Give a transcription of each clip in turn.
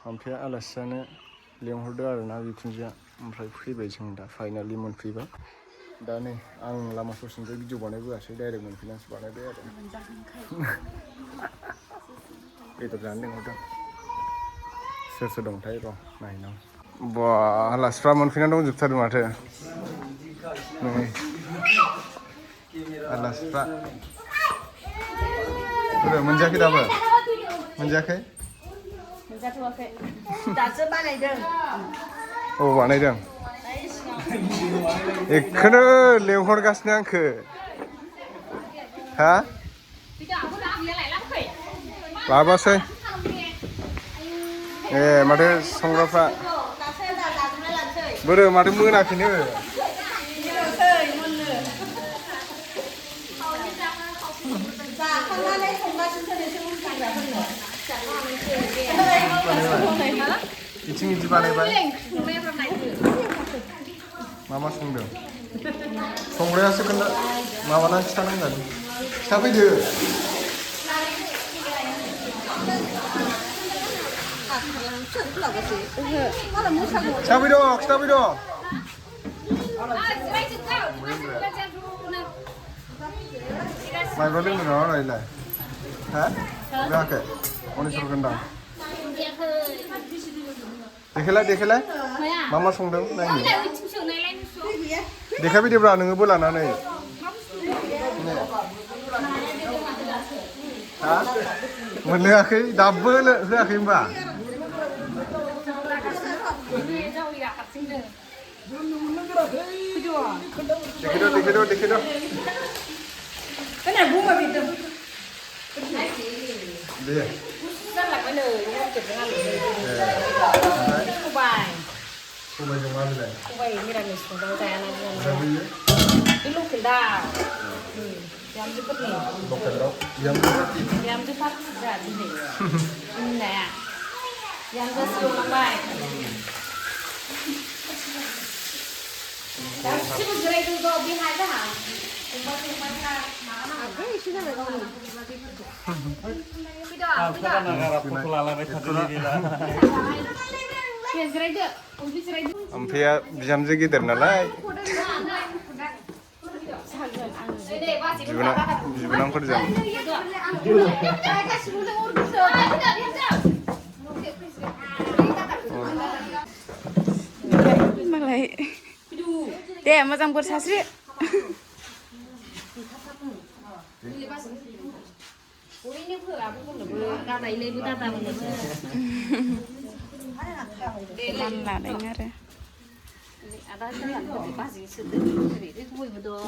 ओमफ्राय आलासियानो लेंहरदो आरोना बिखुनजोआ ओमफ्राय फैबाय जों दा फाइनालि मोनफैबाय दा नै आं लामा ससेनिफ्राय भिडिअ बानायबोआसै डाइरेक्ट मोनफैनानैसो बानायबाय आरो बेदर जानो लेंहरदों सोर सोर दंथाय र' नायनां बा आलासिफ्रा मोनफैनानै दंजोबथारदों माथो नै आलासिफ्रा मोनजायाखै दाबो मोनजायाखै मोनजाथ'वाखै दासो बानायदों औ बानायदों बेखौनो लेंहरगासिनो आंखो हा लाबोसै ए माथो संग्राफ्रा बोरो माथो मोनाखैनो इथिं इदि बानायबाय मा संदों संग्रायासो खोन्था माबाना खिथानांगोन खिथाफैदो खिथाफैद' माइब्रा लोंनो नामा रायलाय हा लोङाखै अनिसर गोनदां देखायलाय मा संदों नायनो देखायफैदोब्रा नोङो बोलानानै हा मोनलोङाखै दाबो होआखै होनबा देखायद' दे सबायजों मा बिलाइ सबाय मिरामिस संदां जायाना बे लकेल दाउ बिहामजोफोरनि लकेल दाउ बिहामजो पार्टि जा दिनै होननाया बिहामजोआसो एवनांबाय गासिबो जिरायदों ज' बेहाय जाहा एसे जाबाय गावनो ओमफ्राय बिहामजो गेदेर नालाय बिबोनांफोरजों मालाय दे मोजां बोर सास्रि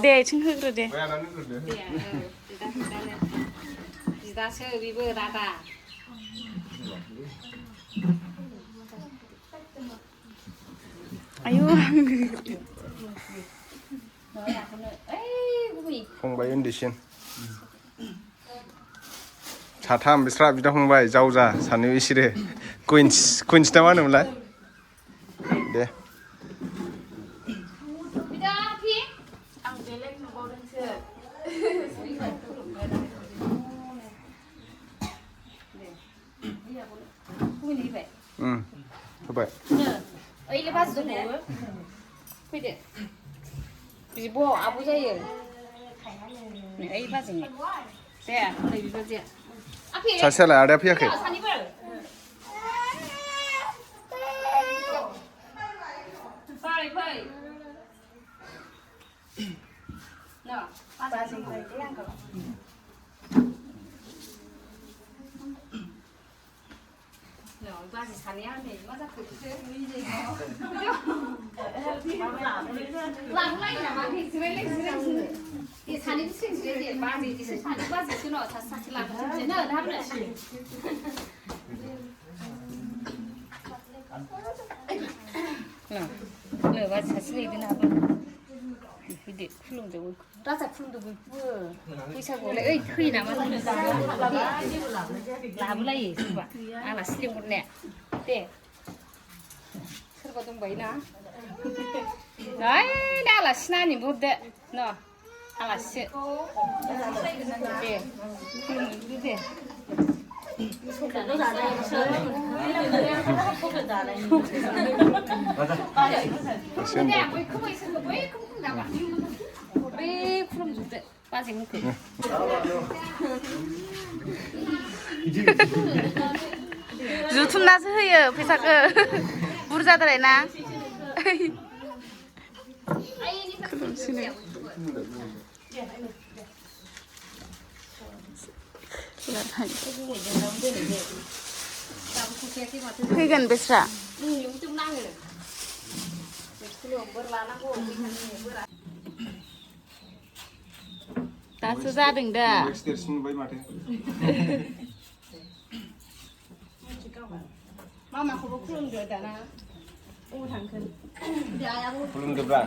दे इथिं होग्रो दे बिदासो बेबो दादा आयु फंबाय उन्दैसिन साथाम बिस्रा बिदा फंबाय जावजा सानै बिसोरो कुइन्स ना मा होनोमोनलाय दे होबाय ओइले बाजि दंबावो फैदो बिब' आब' जायो ओइ बाजिनि दे ओरै बिबाजैया सासेयालाय आदाया फैयाखै फै बाजै बाजै सानैया नै मा जाखो लांलायो नामा जिरायलाय दे सानैबो सिंजिराय दे बाजैसो सानै बाजैसो न' सासे लांफिनसै नो दाबो नो बाजै सासे हैदो नाबो फैदो खुलुमदोबो राजा खुलुमदोबो बैसागुआवलाय ओइ फैयो नामा लाबोलायो सोरबा आलासि लेंहरनाया दे सोरबा दंबायो ना ओइ दा आलासि नानिबो हरदो न' आलासिसो दे खुलुमदो दे जुथुमनासो होयो फैसाखौ बुरजाद्राय ना फैगोन बेस्रा दासो जादों दा मामाखौबो खुलुमदो दाना अबाव थांखोन खुलुमदोब्रा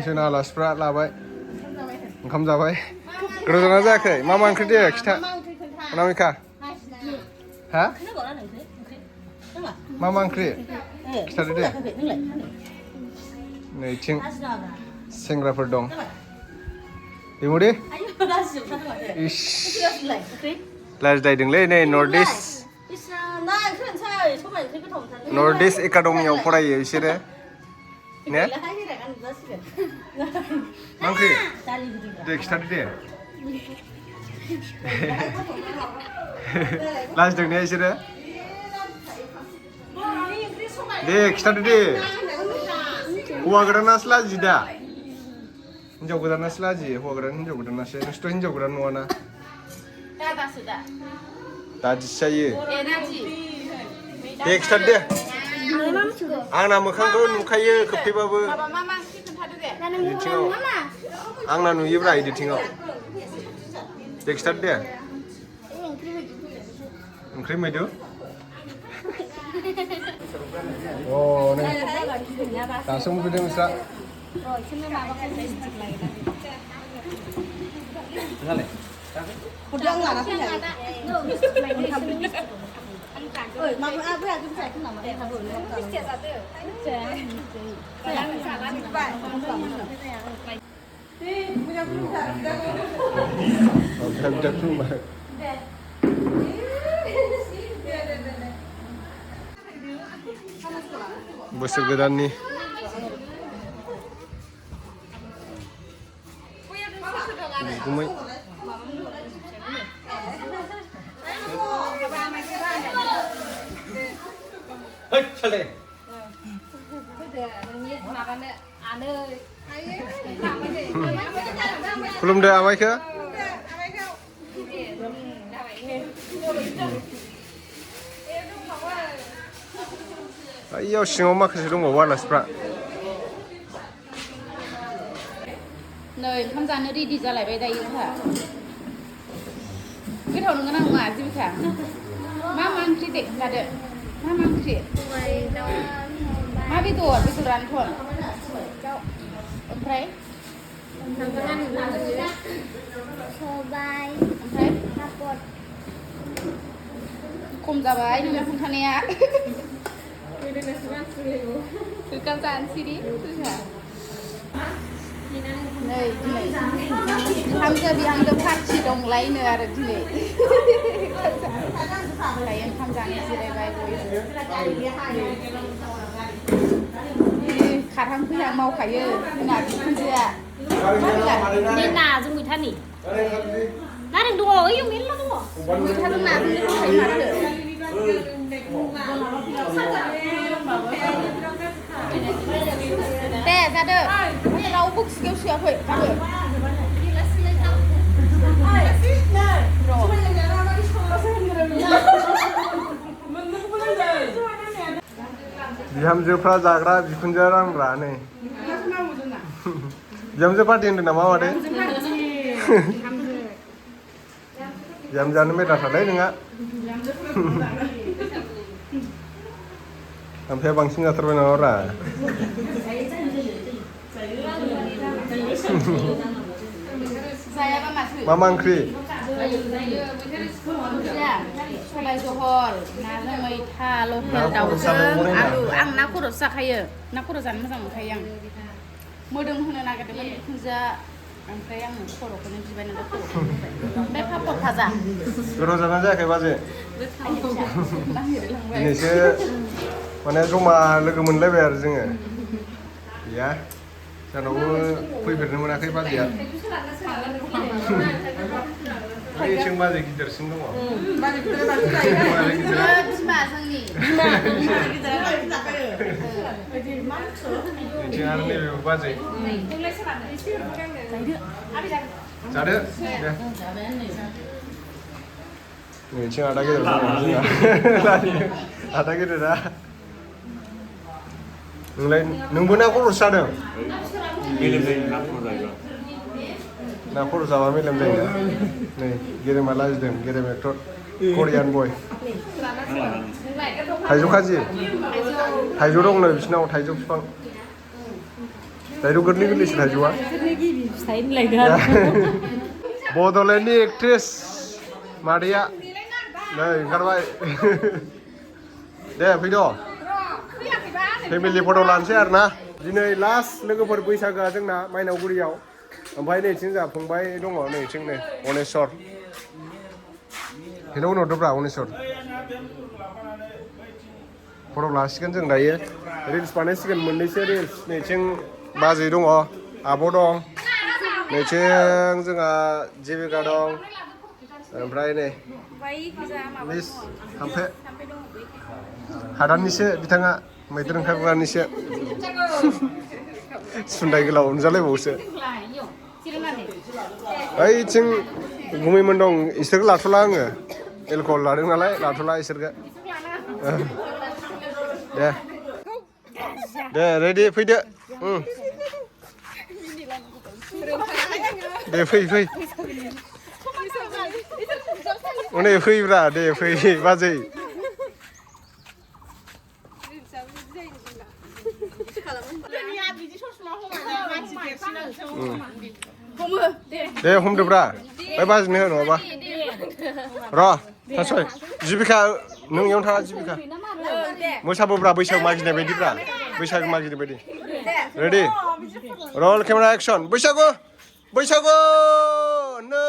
जोंना आलासिफ्रा लाबाय ओंखाम जाबाय गोथाव जायाखै मा ओंख्रि दे खिथा अनामिका हा मा ओंख्रि खिथादो दे नैथिं सेंग्राफोर दं देमुदे इस लाजिलायदोंलै नै नर्थ इस्ट एकाडेमियाव फरायो बिसोरो ने मा ओंख्रि दे खिथादो दे लाजिदों ने बिसोरो दे खिथादो दे हौवा गोदानासो लाजियो दा हिन्जाव गोदानासो लाजियो हौवा गोदान हिन्जाव गोदानासो नोंसोरथ' हिन्जाव गोदान नङाना दादिसो जायो दे खिथादो दे आंना मोखांखौ नुखायो खोबथेबाबो इदिटिङाव आंना नुयोब्रा इदिटिङाव दे खिथादो दे ओंख्रि मैद्रु अ नै दासो मोनफैदों नोंस्रा Hudang lah nak pindah. Oi, mak apa yang kita cakap nama dia tahu. Mesti satu. Sayang sangat cepat. Punya pindah. Pindah rumah. Bosan gedan ni. Kumai. Hei, cale. Belum dah amai ke? Ayo, singo mak sih dong bawa las pra. Nơi tham gia nơi đi ra lại bây đây hả? Cái thầu nó đang ngoài gì cả? Má mang chi định là được. Má mang chi. Má biết tuổi ăn thôi. Ông thấy? Ông thấy? Cùng ra bài nhưng mà không thân nè. Từ cam gian xí đi. Này, này. Tham gia phát chỉ đồng lấy nữa rồi này. Lấy em tham gia gì đây vậy? Khát tham cứ yang mau khai ơ, ngả cũng gì à? Nên là dùng người thân nhỉ? Nó đừng đùa ấy, dùng miếng nó đùa. Người thân nào cũng không thấy mà được. Tè ra đỡ. Lau bức siêu siêu vậy, ra đỡ. बिहामजोफ्रा जाग्रा बिखुनजोआ रानग्रा नै बिहामजो party होनदों नामा मादै बिहामजोआनो मेटारथारलै नोंहा ओमफ्राय बांसिन जाथारबाय नामाब्रा मा ओंख्रि सबाय जहल नाजों मैथा लकेल दाउजों आलु आं ना खर'सो जाखायो ना खर' जानो मोजां मोनखायो आं मोदोम होनो नागिरदोंमोन बिखुनजोआ ओमफ्राय आङो खर'खौनो बिबाय नालाय खर'खौ होबाय ओमफ्राय पापर भाजा गोथाव जाना जायाखै बाजै दिनैसो माने जमा लोगो मोनलायबाय आरो जोङो गैया जोंनावबो फैफेरनो मोनाखै बाजैया बैथिं बाजै गिदिरसिन दङ बिमा जोंनि बैथिं आरो नैबेबो बाजै जादो दे बैथिं आदा गेदेर दङ जोंहा आदा गेदेरा नोंबो ना खर'सो जादों ना खर' जाबा मेलेम जायोना नै गेरेमा लाजिदों गेरेम एक्टर करियान बय थाइजौ खाजि थाइजौ दंनो बिसिनाव थाइजौ बिफां थाइजौ गोरलै गोरलैसो थाइजौआ बड'लेण्डनि एक्ट्रेस मादैया नै ओंखारबाय दे फैद' फेमिलि फट' लानोसै आरो ना दिनै लास्ट लोगोफोर बैसागोआ जोंना माइनावगुरियाव ओमफ्राय नैथिं जोंहा फंबाय दङ नैथिं नै अनेस्वर हेलौ होनहरदोब्रा अनेस्वर फट' लासिगोन जों दायो रिल्स बानायसिगोन मोननैसो रिल्स नैथिं बाजै दङ आब' दं नैथिं जोंहा जिबिका दं ओमफ्राय नै मिस थाम्फे हादाननिसो बिथाङा मैदेर ओंखारग्रानिसो सुन्दाय गोलाव नुजालायबावोसो ओइथिं गुमैमोन दं इसोरखौ लाथ'ला आङो एलकहल लादों नालाय लाथ'ला इसोरखौ दे रेडि फैदो दे फै उनै फैब्रा दे फै बाजै दे हमदोब्रा ओइ बाजैनो हो नङाबा र' थासय जिबिका नों इयावनो थाङा जिबिका मोसाबोब्रा बैसागु मागिनाय बायदिब्रा बैसागु मागिनाय बायदि रेडि रल केमेरा एक्सन बैसागु नै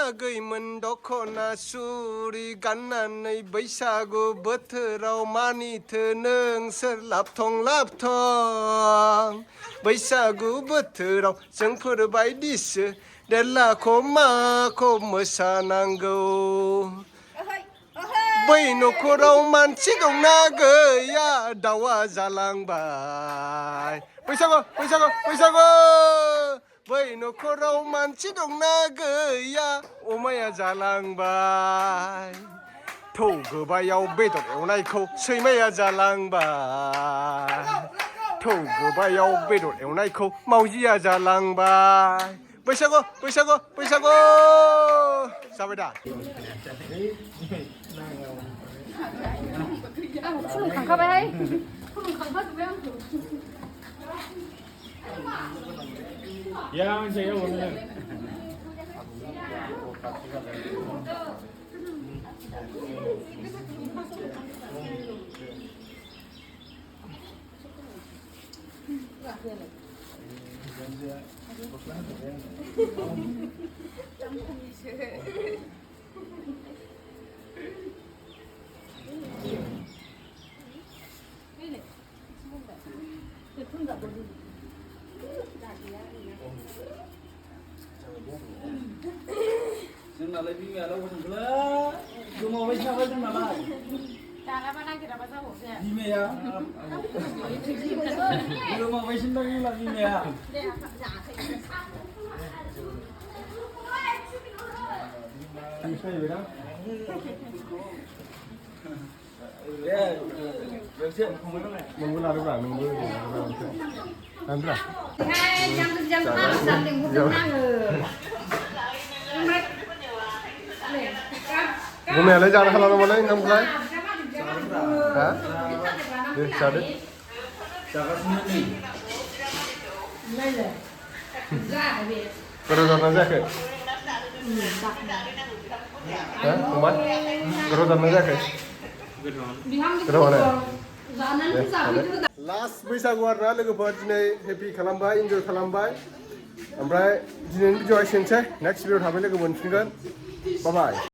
आगैमोन दख'ना सुरि गाननानै बैसागु बोथोराव मानिथो नोंसोर लाबथं बैसागु बोथोराव जोंफोर बायदिसो देरलाखौ माखौ मोसानांगौ बै न'खराव मानसि दंना गैया दाउआ जालांबाय बैसागु बै न'खराव मानसि दंना गैया अमाया जालांबाय थौ गोबायाव बेदर एवनायखौ सैमाया जालांबाय थौ गोबायाव बेदर एवनायखौ मावजिया जालांबाय बैसागु जाबाय दा खुलुमखांखाबायहाय खुलुमखांखाजोब्बाय आंखौ Ya, saya mau bilang. जोंनालाय बिमायालाय अबाव थांखोलै गोमाबाय थाबाय जोंनालाय दानाबा नागिराबा जाबावसै बिमाया गोमाबायसो दं जोंना बिमाया नोंबो लादोब्रा नोंबो लादोब्रा गुमायालाय जानो हाला नामालाय ओंखामखौलाय हा दे जादो जागासिनो नै गोथाव जादोंना जायाखै फंबाय गोथाव जादोंना जायाखै गोथावानो लास्ट बैसागु आरोना लोगोफोर दिनै हेपि खालामबाय इन्जय खालामबाय ओमफ्राय दिनैनि भिडिअ'आ एसेनोसै नेक्स्ट भिडिअ' थाबै लोगो मोनफिनगोन बाय बाय